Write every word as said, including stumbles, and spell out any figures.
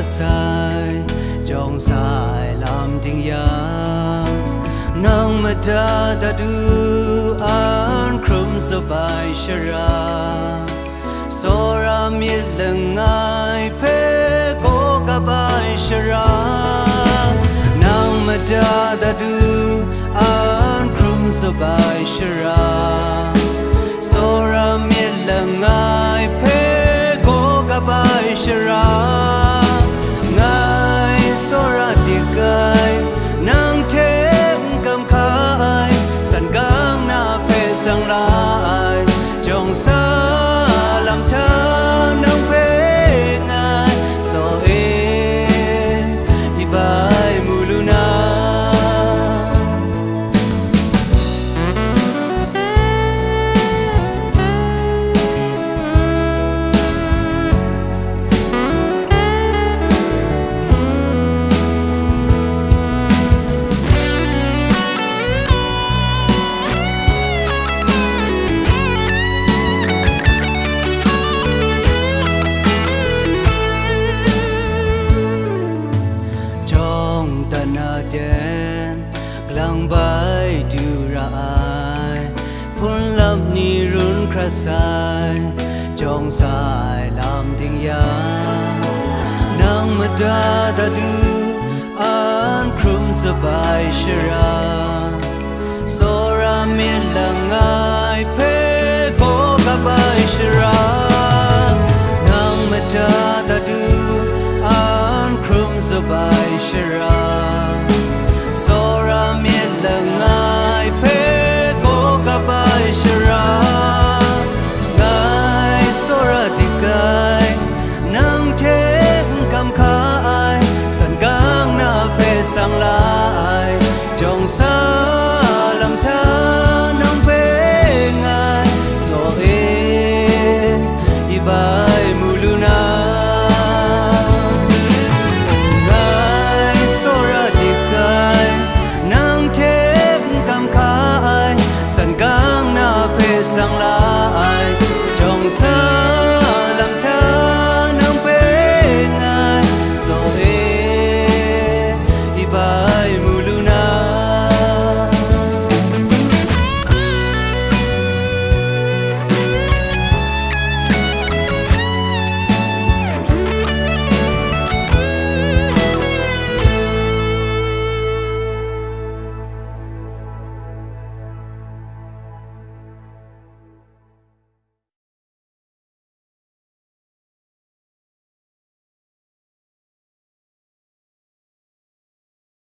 sai, jawng sa ai lam ting yang, nang mada dadu an hkrum zup ai shara, tsawra myit langai hpe gaw kap ai shara, nang mada dadu an hkrum zup ai shara, tsawra myit langai hpe gaw kap ai shara, ngai tsawra dik ai, nang hte n kam hka ai, san gang na hpe sang la ai, jawng sa lam hta nang hpe ngai tsaw e, i bai mu lu na. Jawng dan aten galang bai du ra ai, hpun lap ni run hkrat sai, jawng sa ai lam ting yang, nang mada dadu an hkrum zup ai shara, tsawra myit langai hpe gaw kap ai shara, nang mada dadu an hkrum zup ai shara,